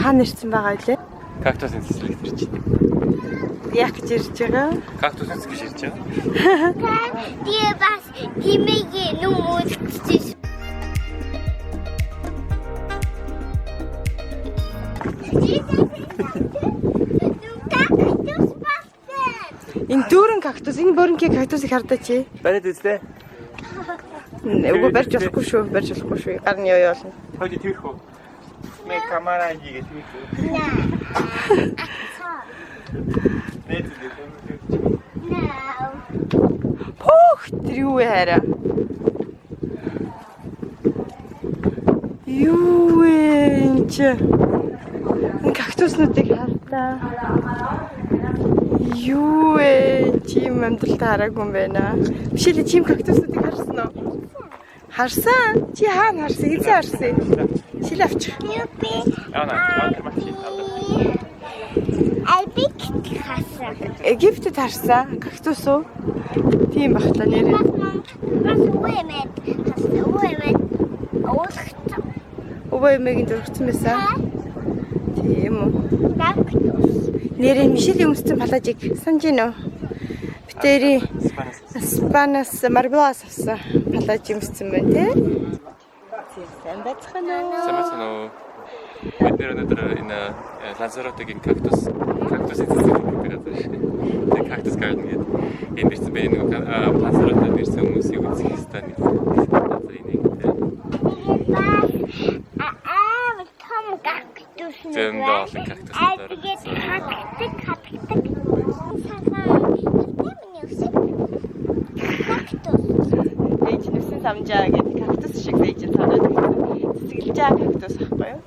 Хаана ирсэн байгаа вэ? Кактусын цэцэрлэгт ирж байна. Яг гэж ирж байгаа. Кактус үзэх гэж ирж байгаа. Тэгээ бас тимээгийн нүм үзчихсэн. Кактус болсон. Энэ дүүрэн кактус, энэ бөөрөнхий кактусыг хардаа чи. Бариад үзлээ. Үгүй барьж болохгүй шүү, барьж болохгүй шүү. Гар нь ёо ёолно. Хойд тэрх үү? Мэ камера хийгээ тэрх үү? Нэ зү. No. Пөх тэр юу вэ хараа? Юу вэ энэ чи? Энэ кактуснуудыг хардаа. Юу вэ? Чим амьдралтаа хараагүй юм байна. Биш л чим кактуснуудыг харсан уу? Харсан. Чи хаана харсан? Хэзээ харсан? Шил авчих. Би Яна, яна маш. Альбик хасан. Египтэд харсан. Кактус уу? Тийм бах та нэрээ. Бас бас үэмэд хасан. Үэмэд уулгцсан. Өвөө эмээгийн зургацсан байсан. Тийм үү. Кактус. Нэрээ Мишелийн өмссөн палажиг санаж гин үү? Битэрийн Спанас Марблас авсан палаж өмссөн байна тий. Сайн байцгаана уу? Сайн байцгаана уу? Бид нэр өнөөдөр энэ Лансаротегийн кактусын цэцэрлэг гэдэг газар шүү. Тэгээ кактус garden гэдэг энд ирсэн бэ нэг Лансаротед ирсэн хүмүүсийг үзэх ёстой нэг газар энийг тий. Бас аа том кактус нэг. Зөндөө олон кактус Аа нар. тэгээд хатдаг хатдаг. Цагаан. Миний үсэг. Кактус. Ээж нүсэн самжаа гэдэг кактус шиг ээж нь санаад өгсөн. Цэцэглэж байгаа кактус аахгүй юу?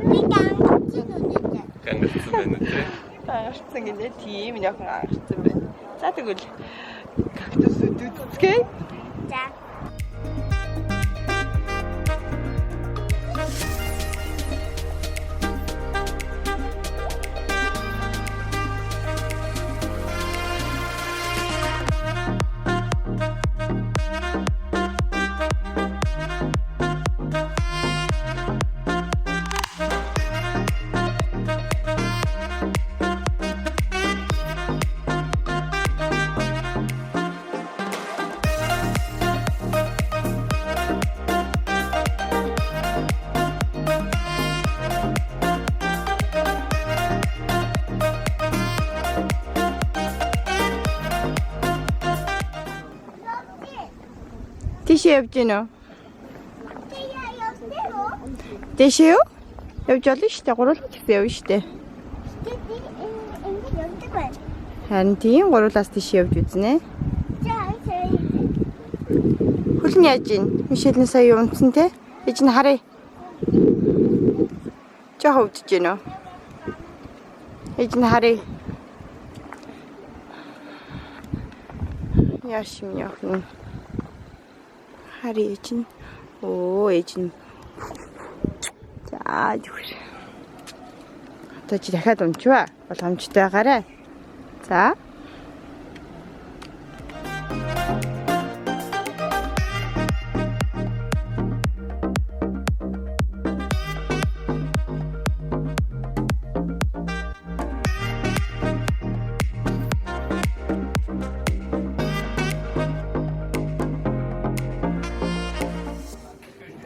Би гангацсан үнэтэй. Гангарцсан байна тий. Ангарцсан гинэ. Тийм миний охин ангарцсан байна. За тэгвэл кактусууд үзцгээе. За. Тийшээ явж гин үү? Тэгээ явсан уу? Тийшээ юу? Явж болно шүү дээ. Гуруулах гэсэн явна шүү дээ. Тэгээд ингэ явдаг байна. Харин тийм гуруулаас тийшээ явж үзнэ. За сая. Хөл нь яаж ийн? Мишель нь сая унтсан те? Ээж нь харъя. Жохо өвдөж гин үү? Ээж нь харъя. Яаш юм яах нь. Харъя ээж нь. Оо ээж нь. За зүгээр. Одоо чи дахиад унчваа. Боломжтой байгаарай. За.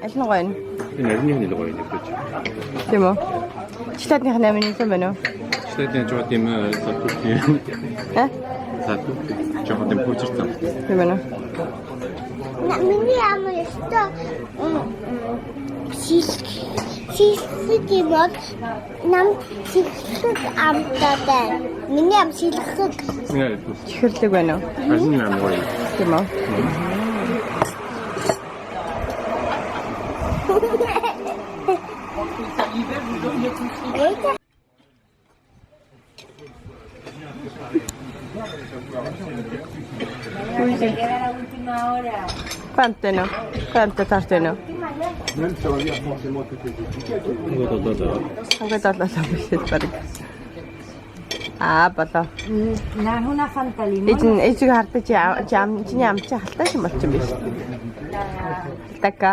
Аль нь гоё нь? Энэ арны нэг гоё нэг гэж. Тийм үү? Читадных нь амин юм байна уу? Штатын жоо тийм залуу тийм. Э? Залуу жоо тийм пүүчэрсэн. Тийм байна уу? На миний ам өстө шилхэг юм бол нам шилхэг амттай байна. Миний ам шилхэг. Нэ. Чихэрлэг байна уу? Арны ам гоё. Тийм үү? Квант нөө. Квант тарт нөө. Хангад олоо бишээ баг. Аа болоо. Nada, una Fanta limón. Ээж нь ээжийг хардаж чи чи ам чиний ам чи халтай шин болчих юм биш. Халтака.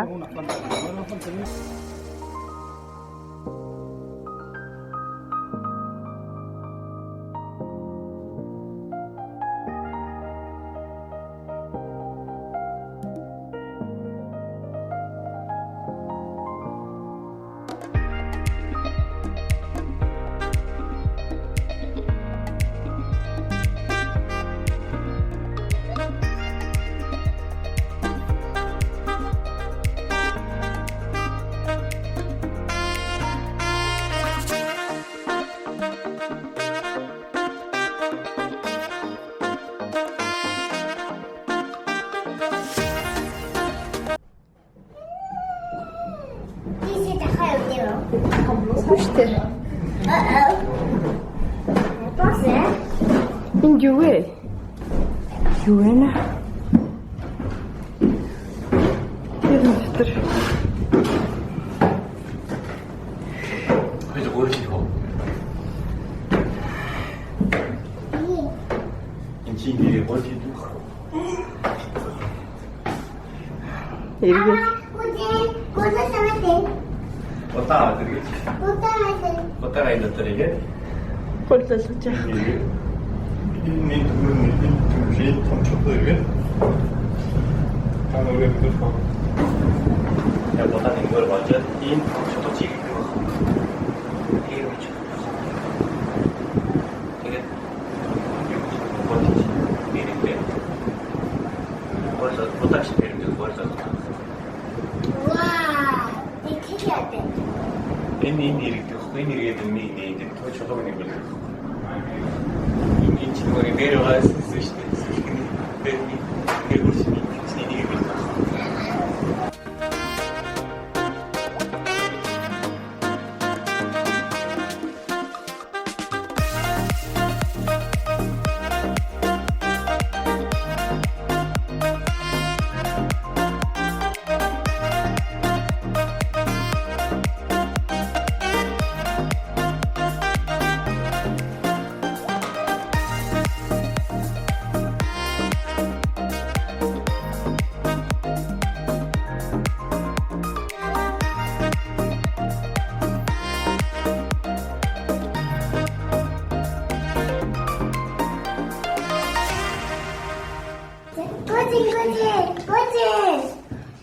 Үгүй шүү дээ. Энд юу вэ? Юу вэ нэ? Тэр дотор Хоёр гурил хөө. Энд чинь нэрээ гурил хийдэг. эргээд Удаан тэргээ. Удаан энэ дотор игээд. гурил болгож явах. Энэ түмэн энэ түмэн том чухал игээд. Та нөгөө мэдэх баг. Яг удаан энгээр болж энэ том чухал чиг гэдэг баг. Тэр үуч. Тэгээд болж нэрээ. Гурил удаан шиг тэр гурил. Энэ энэ иргэдэг байхгүй энэ иргээд энэ энэ энэ тоо чулууг нэг бол. Энэ энэ чинь нөгөө дээр байгаа зүйл шүү дээ. Сүлхний дээр нэг тэр бүршний чиний нэг бол.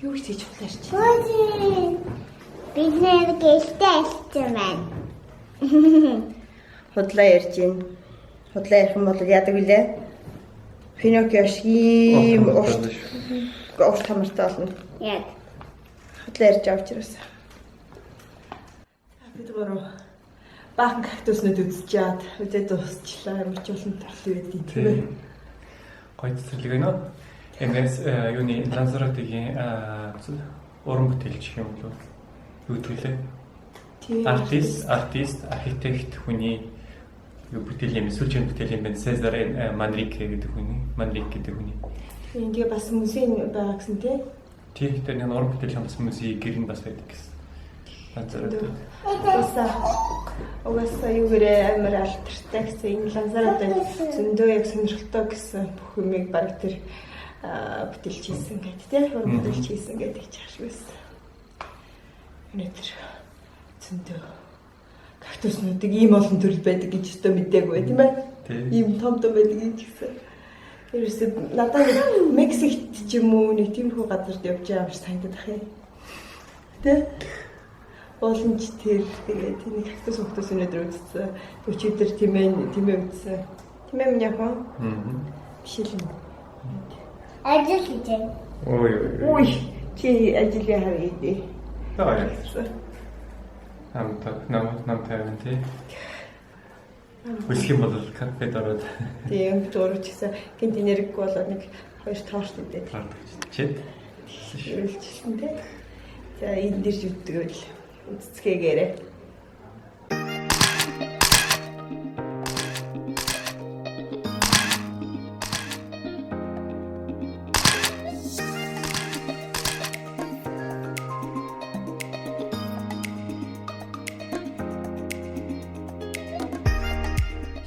Юу гэж хийж чухал ярьж. Бид нэр гэлтэй альцсан байна. Худлаа ярьж байна. Худлаа ярих юм бол яадаг вүлээ? Пиноккио шиг ийм урт урт хамартай болно. Яг. Худлаа ярьж байгаа учраас. Бид гурав баахан кактуснууд үзчихээд үзээд дуусчлаа. Ямар ч олон төрлөө байдгийг тийм ээ. Гоё цэцэрлэг байна уу? Энэс юуны Лансаротегийн уран бүтээлч юм болов юу гэдэг лээ? Тийм. Артист, архитект хүний юу бүтээл юм, сүүлчийн бүтээл юм байна. Сезар Манрике гэдэг хүний, Манрик гэдэг хүний. Тийм тэгээ бас музей байгаа гэсэн тий. Тийм, тэр нэг уран бүтээл бас музей гэр нь бас байдаг гэсэн. Лансароте. Угаасаа юу гэрээ амар алдартай гэсэн энэ Лансароте зөндөө яг сонирхолтой гэсэн бүх юмыг баг тэр бүтээлч хийсэн гэдэг тий. Уран бүтээлч хийсэн гэдэг ч ашиг байсан. Өнөөдөр зөндөө кактуснуудыг ийм олон төрөл байдаг гэж өстө мдээгүй тийм ээ. Ийм том том байдаг гэж гэсэн. Ерөөсөө надад Мексикт ч юм уу нэг тиймэрхүү газарт явж байгаа юм шиг санагдах юм. Тэ? Уул нь ч тэр тэгээд нэг кактус мактус өнөөдөр үзсэн. Өчигдөр тийм ээ үзсэн. Тийм ээ миний охин. Аа. Биш л юм. Ажил хийж байна. Ой ой. Үй чи ажил яхаа гэдэг. Таа. Нам нам нам тавин тий. Хүсэх юм бол кафед ороод Тийм бид гурав ч гэсэн гинт энергигүй болоод нэг хоёр торт идээд чид. үйлчилсэн тий. За энэ дэр жүтгэвэл үзцгээгээрэй.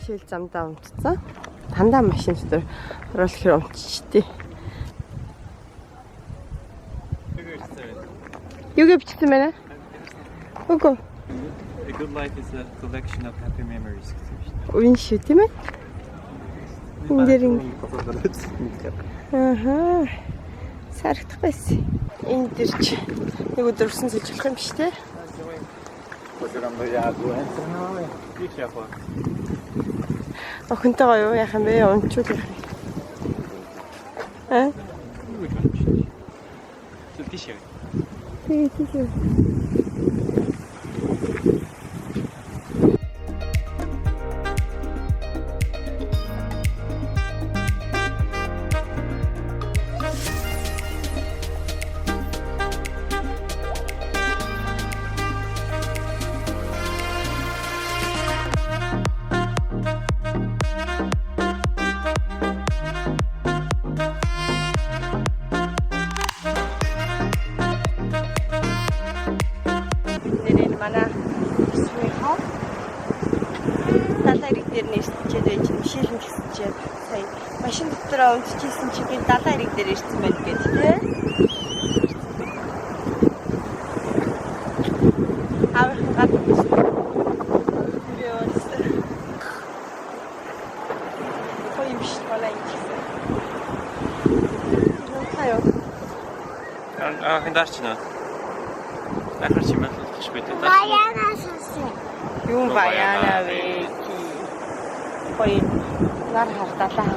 Шил замдаа унтцсан. Дандаа машин дотор оруулах хэрэг унтчихдээ. Юу гэж бичсэн байна? Үгүй. A good life is a collection of happy memories гэсэн юм шүү дээ. Үн шүү тийм ээ? Энэ дээр Аха. Сарагдах байсан. Энэ дэр чи нэг өдөр усан сэлж болох юм биш те? Охинтойгоо юу яах юм бэ? Унчвал яах юм? Аа? Тийш яа. Тэгээ тийм. Мишель нь гэсэн чи сая машин дотор унтчихсэн чи би далайн эрэг дээр ирсэн байна гэж тий. Аавынхан гадна унтчихсан. Би унтсан. Гоё юм биш манай энэ гэсэн. Юу юу? Аа хин дарч нэ. Ахар чи мэл болох би тэ. Баяна сонсон. Юу баяна вэ? Гоё нар хар далайн хар.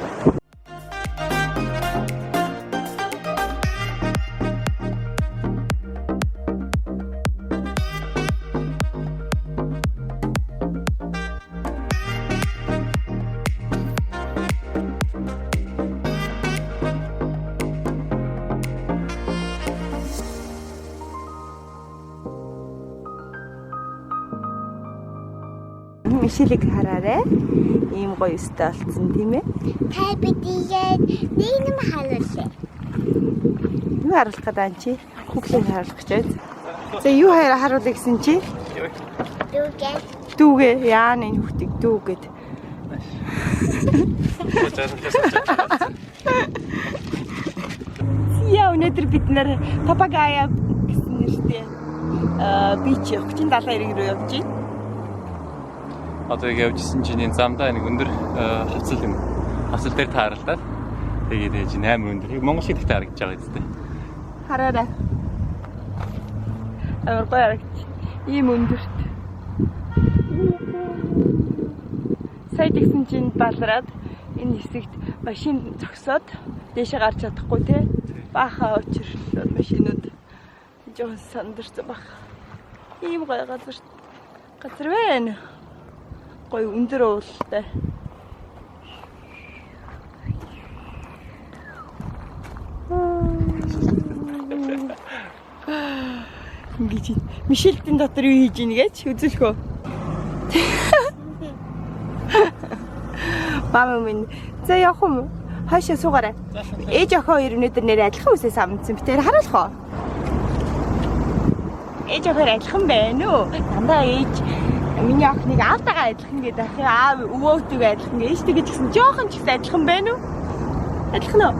Мишелийг хараарай. Ийм гоё өстэй болцсон тийм ээ. Та бидийгээ нэг юм харуулъя. Юу харуулах гэдэг юм чи? Хүүхлийг харуулах гэж байна. За юу хараа харуулъя гэсэн чи? Дүүгээ. Дүүгээ яана энэ хүүхдийг дүү гэд. Яа өнөөдөр бид нэр Папагая гэсэн нэртэй бич 37 эрэг рүү явж байна. Одоо яг явжсэн чинь энэ замдаа нэг өндөр хавцал юм. Хавцал дээр тааралдаад тэгээд яаж амар өндөр. Яг Монгол шиг ихтэй харагдаж байгаа юм зү. Хараарай. Амар гоё харагдаж. Ийм өндөрт. Сая тэгсэн чинь балраад энэ хэсэгт машин зогсоод дээшээ гарч чадахгүй те. Баахан учирлаад машинууд жоохон сандарсан баг. Ийм гоё газар газар байна. Гоё өндөр уултай. Ингэж Мишельтийн дотор юу хийж ийн гэж үзүүлэх үү? Мама минь за явах юм уу? Хойшоо суугаарай. Ээж охин хоёр өнөөдөр нэр адилхан үсээс амдсан. Би тэр харуулах уу? Ээж охин адилхан байна уу? Дандаа ээж миний охиныг аавтайгаа адилхан гэдэг ах. Аав өвөөтэйгээ адилхан. Ээжтэйгээ ч гэсэн жоохон ч гэсэн адилхан байна уу? Адилхан уу?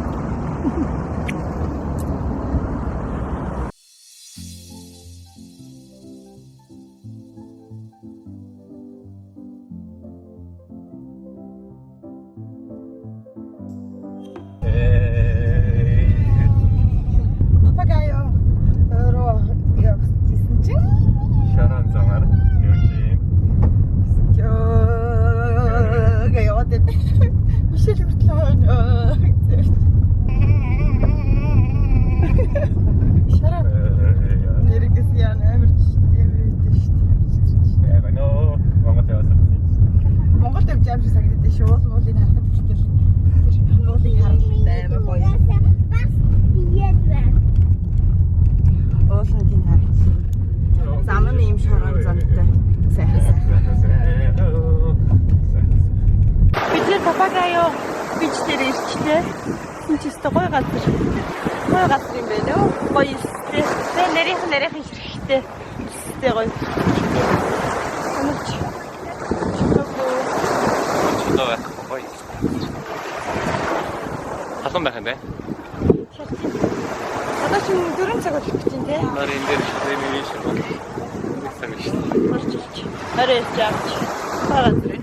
Папагайо руу явсан чинь Шаран замаар явж байна. Гэ яваад байна. Мишель хүртэл хойно гэсэн. Шараа нэргээс яа амар амар үтэй шүү дээ. Амар нөө Монгол явсан. Монголд явж амар шиг санагдаад шүү. Уул муулыг харахад хүртэл тэр уулыг харахад амар гоё. Бас тэгээд байна. Уул нь тийм харагдсан. Зам нь ийм шорон замтай. Сайхан сайхан. Бид нэр Папагайо бич дээр ирчлээ. Энэ ч өстой гоё газар. Гоё газар юм байна өө. Гоё элстэй. Тэгээ нарийнхан нарийнхан ширхэгтэй. Элстэй гоё. Амарч. Чөлөөгүй. Чөлөө байх гоё. Халуун байх юм бэ? Шалт. Одоо чинь 4 цаг болох гэж байна те. Нар энэ дээр нэг шиг байна. Нэг цаг шүү дээ. Орж ирч. Орой ирч авч. Гоё газар юм.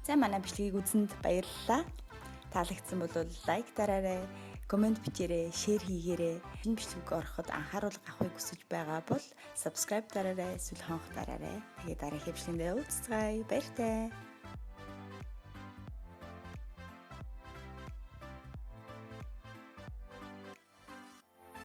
За, манай бичлэгийг үзсэнд баярлалаа. Таалагдсан бол like дараарай, comment бичээрэй, share хийгээрэй. Энэ бичлэг ороход анхааруулга авахыг хүсэж байгаа бол subscribe дараарай, эсвэл хонх дараарай. Тэгээд дараагийн бичлэгэндээ уулзацгаая. Баяртай.